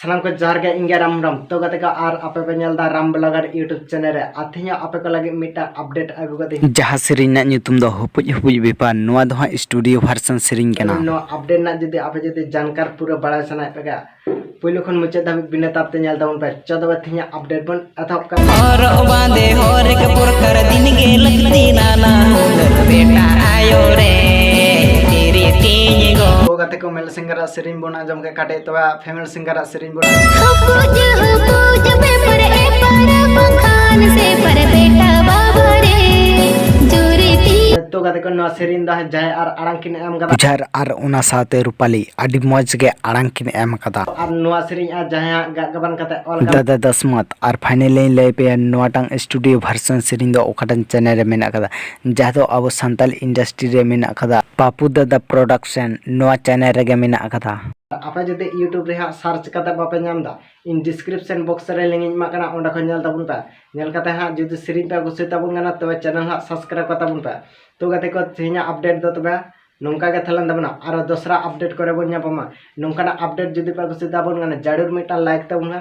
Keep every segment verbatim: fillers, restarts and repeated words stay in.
ᱥᱟᱱᱟᱢ ᱠᱚ ᱡᱚᱦᱟᱨ ᱜᱮ, ᱤᱧ ᱜᱮ ᱨᱟᱢ ᱨᱟᱢ᱾ ᱛᱚ ᱜᱟᱛᱮ ᱠᱚ, ᱟᱨ ᱟᱯᱮ ᱯᱮ ᱧᱮᱞ ᱮᱫᱟ ᱨᱟᱢ ᱵᱞᱚᱜᱟᱨ YouTube ᱪᱮᱱᱮᱞ ᱨᱮ᱾ ᱟᱨ ᱛᱮᱦᱮᱧ ᱟᱯᱮ ᱠᱚ ᱞᱟᱹᱜᱤᱫ ᱢᱤᱫᱴᱟᱝ ᱟᱯᱰᱮᱴ ᱟᱹᱜᱩ ᱠᱟᱛᱮ, ᱡᱟᱦᱟᱸ ᱥᱮᱨᱮᱧ ᱨᱮᱱᱟᱜ ᱧᱩᱛᱩᱢ ᱫᱚ ᱦᱩᱯᱩᱡ ᱦᱩᱯᱩᱡ ᱵᱮᱯᱟᱨ, ᱱᱚᱣᱟ ᱫᱚ ᱦᱟᱸᱜ ᱥᱴᱩᱰᱤᱭᱳ ᱵᱷᱟᱨᱥᱚᱱ ᱥᱮᱨᱮᱧ ᱠᱟᱱᱟ᱾ ᱱᱚᱣᱟ ᱟᱯᱰᱮᱴ ᱨᱮᱱᱟᱜ ᱡᱩᱫᱤ ᱟᱯᱮ ᱡᱩᱫᱤ ᱡᱟᱱᱠᱟᱨ ᱯᱩᱨᱟᱹ ᱵᱟᱲᱟᱭ ᱥᱟᱱᱟᱭᱮᱫ ᱯᱮ ᱠᱷᱟᱡ, ᱯᱩᱭᱞᱩ ᱠᱷᱚᱱ ᱢᱩᱪᱟᱹᱫ ᱫᱷᱟᱹᱵᱤᱡ ᱵᱤᱱᱟᱹ ᱛᱟᱯ ᱛᱮ ᱧᱮᱞ ᱛᱟᱵᱚᱱ ᱯᱮ᱾ ᱪᱚ ᱛᱚᱵᱮ ᱛᱮᱦᱮᱧᱟᱜ ᱟᱯᱰᱮᱴ ᱵᱚᱱ ᱮᱛᱚᱦᱚᱵ ᱠᱟᱜᱼᱟ᱾ ᱦᱚᱨᱚᱜ ᱵᱟᱸᱫᱮ ᱦᱚᱨᱮᱠ ᱯᱨᱚᱠᱟᱨ ᱫᱤᱱ ᱜᱮ ᱞᱟᱹᱠᱛᱤ ᱱᱟᱱᱟ ᱦᱩᱱᱟᱹᱨ ᱵᱮᱴᱟ ᱟᱭᱳ ᱨᱮ ᱛᱤᱨᱤ ᱛᱤᱧ ᱜᱚ᱾ ᱛᱚ ᱜᱟᱛᱮ ᱠᱚ, ᱢᱮᱞ ᱥᱤᱝᱜᱟᱨᱟᱜ ᱥᱮᱨᱮᱧ ᱵᱚᱱ ᱟᱸᱡᱚᱢ ᱠᱮᱫ ᱠᱟᱹᱴᱤᱡ, ᱛᱚᱵᱮ ᱯᱷᱤᱢᱮᱞ ᱥᱤᱝᱜᱟᱨᱟᱜ ᱥᱮᱨᱮᱧ ᱵᱚᱱ ᱟᱸᱡᱚᱢ᱾ ᱦᱩᱯᱩᱡ ᱦᱩᱯᱩᱡ ᱵᱮᱯᱟᱨ ᱮᱯᱟᱨ ᱵᱟᱠᱷᱟᱱ ᱥᱮ ᱯᱟᱨ ᱵᱮᱴᱟ ᱵᱟᱵᱟ ᱨᱮ ᱡᱩᱨᱤ ᱛᱤ᱾ ᱛᱚ ᱜᱟᱛᱮ ᱠᱚ, ᱱᱚᱣᱟ ᱥᱮᱨᱮᱧ ᱫᱚ ᱡᱟᱦᱟᱸᱭ ᱟᱨ ᱟᱲᱟᱝ ᱠᱤᱱ ᱮᱢ ᱠᱟᱫᱟ᱾ ᱵᱩᱡᱷᱟᱹᱨ ᱟᱨ ᱚᱱᱟ ᱥᱟᱶᱛᱮ ᱨᱩᱯᱟᱞᱤ ᱟᱹᱰᱤ ᱢᱚᱡᱽ ᱜᱮ ᱟᱲᱟᱝ ᱠᱤᱱ ᱮᱢ ᱠᱟᱫᱟ᱾ ᱟᱨ ᱱᱚᱣᱟ ᱥᱮᱨᱮᱧ ᱟᱨ ᱡᱟᱦᱟᱸᱭᱟᱜ ᱜᱟᱜ ᱜᱟᱵᱟᱱ ᱠᱟᱛᱮ ᱚᱞ ᱠᱟᱫᱟ᱾ ᱫᱟᱫᱟ ᱫᱟᱥᱢᱟᱛ᱾ ᱟᱨ ᱯᱷᱟᱭᱱᱮᱞᱤᱧ ᱞᱟᱹᱭ ᱯᱮᱭᱟ, ᱱᱚᱣᱟᱴᱟᱝ ᱥᱴᱩᱰᱤᱭᱳ ᱵᱷᱟᱨᱥᱚᱱ ᱥᱮᱨᱮᱧ ᱫᱚ ᱚᱠᱟᱴᱟᱝ ᱪᱮᱱᱮᱞ ᱨᱮ ᱢᱮᱱᱟᱜ ᱠᱟᱫᱟ, ᱡᱟᱦᱟᱸ ᱫᱚ ᱟᱵᱚ ᱥᱟᱱᱛᱟᱞ ᱤᱱᱰᱟᱥᱴᱨᱤ ᱨᱮ ᱢᱮᱱᱟᱜ ᱠᱟᱫᱟ, ᱯᱟᱯᱩ ᱫᱟᱫᱟ ᱯᱨᱚᱰᱟᱠᱥᱚᱱ, ᱱᱚᱣᱟ ᱪᱮᱱᱮᱞ ᱨᱮᱜᱮ ᱢᱮᱱᱟᱜ ᱠᱟᱫᱟ᱾ ᱟᱯᱮ ᱡᱩᱫᱤ YouTube ᱨᱮ ᱦᱟᱸᱜ ᱥᱟᱨᱪ ᱠᱟᱛᱮ ᱵᱟᱯᱮ ᱧᱟᱢ ᱮᱫᱟ, ᱤᱧ ᱰᱤᱥᱠᱨᱤᱯᱥᱚᱱ ᱵᱚᱠᱥ ᱨᱮ ᱞᱤᱝᱠ ᱤᱧ ᱮᱢᱟᱜ ᱠᱟᱱᱟ, ᱚᱸᱰᱮ ᱠᱷᱚᱱ ᱧᱮᱞ ᱛᱟᱵᱚᱱ ᱯᱮ᱾ ᱧᱮᱞ ᱠᱟᱛᱮ ᱦᱟᱸᱜ ᱡᱩᱫᱤ ᱥᱮᱨᱮᱧ ᱯᱮ ᱠᱩᱥᱤ ᱛᱟᱵᱚᱱ ᱠᱟᱱᱟ, ᱛᱚᱵᱮ ᱪᱮᱱᱮᱞ ᱦᱟᱸᱜ ᱥᱟᱵᱥᱠᱨᱟᱭᱤᱵ ᱠᱟᱛᱟ ᱵᱚᱱ ᱯᱮ᱾ ᱛᱚ ᱜᱟᱛᱮ ᱠᱚ, ᱛᱮᱦᱮᱧᱟᱜ ᱟᱯᱰᱮᱴ ᱫᱚ ᱛᱚᱵᱮ ᱱᱚᱝᱠᱟ ᱜᱮ ᱛᱟᱦᱮᱸ ᱞᱮᱱ ᱛᱟᱵᱚᱱᱟ᱾ ᱟᱨᱚ ᱫᱚᱥᱨᱟ ᱟᱯᱰᱮᱴ ᱠᱚᱨᱮ ᱵᱚᱱ ᱧᱟᱯᱟᱢᱟ᱾ ᱱᱚᱝᱠᱟᱱᱟᱜ ᱟᱯᱰᱮᱴ ᱡᱩᱫᱤ ᱯᱮ ᱠᱩᱥᱤ ᱛᱟᱵᱚᱱ ᱠᱟᱱᱟ, ᱡᱟᱹᱨᱩᱲ ᱢᱤᱫᱴᱟᱝ ᱞᱟᱭᱤᱠ ᱛᱟᱵᱚᱱ ᱯᱮ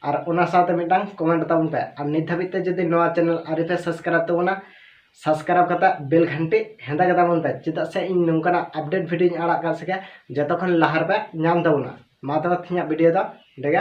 ᱟᱨ ᱚᱱᱟ ᱥᱟᱶᱛᱮ ᱢᱤᱫᱴᱟᱝ ᱠᱚᱢᱮᱱᱴ ᱛᱟᱵᱚᱱ ᱯᱮ᱾ ᱟᱨ ᱱᱤᱛ ᱫᱷᱟᱹᱵᱤᱡ ᱛᱮ ᱡᱩᱫᱤ ᱱᱚᱣᱟ ᱪᱮᱱᱮᱞ ᱟᱹᱣᱨᱤ ᱯᱮ ᱥᱟᱵᱥᱠᱨᱟᱭᱤᱵ ᱛᱟᱵᱚᱱᱟ, ᱥᱟᱵᱥᱠᱨᱟᱭᱤᱵ ᱠᱟᱛᱮ ᱵᱮᱞ ᱜᱷᱟᱱᱴᱤ ᱦᱮᱸᱫᱟ ᱜᱮ ᱛᱟᱵᱚᱱ ᱯᱮ, ᱪᱮᱫᱟᱜ ᱥᱮ ᱤᱧ ᱱᱚᱝᱠᱟᱱᱟᱜ ᱟᱯᱰᱮᱴ ᱵᱷᱤᱰᱤᱭᱳᱧ ᱟᱲᱟᱜ ᱠᱟᱜ ᱥᱮ ᱜᱮ ᱡᱚᱛᱚ ᱠᱷᱚᱱ ᱞᱟᱦᱟ ᱨᱮᱯᱮ ᱧᱟᱢ ᱛᱟᱵᱚᱱᱟ᱾ ᱢᱟ ᱛᱚᱵᱮ ᱛᱮᱦᱮᱧᱟᱜ ᱵᱷᱤᱰᱤᱭᱳ ᱫᱚ ᱱᱚᱸᱰᱮ ᱜᱮ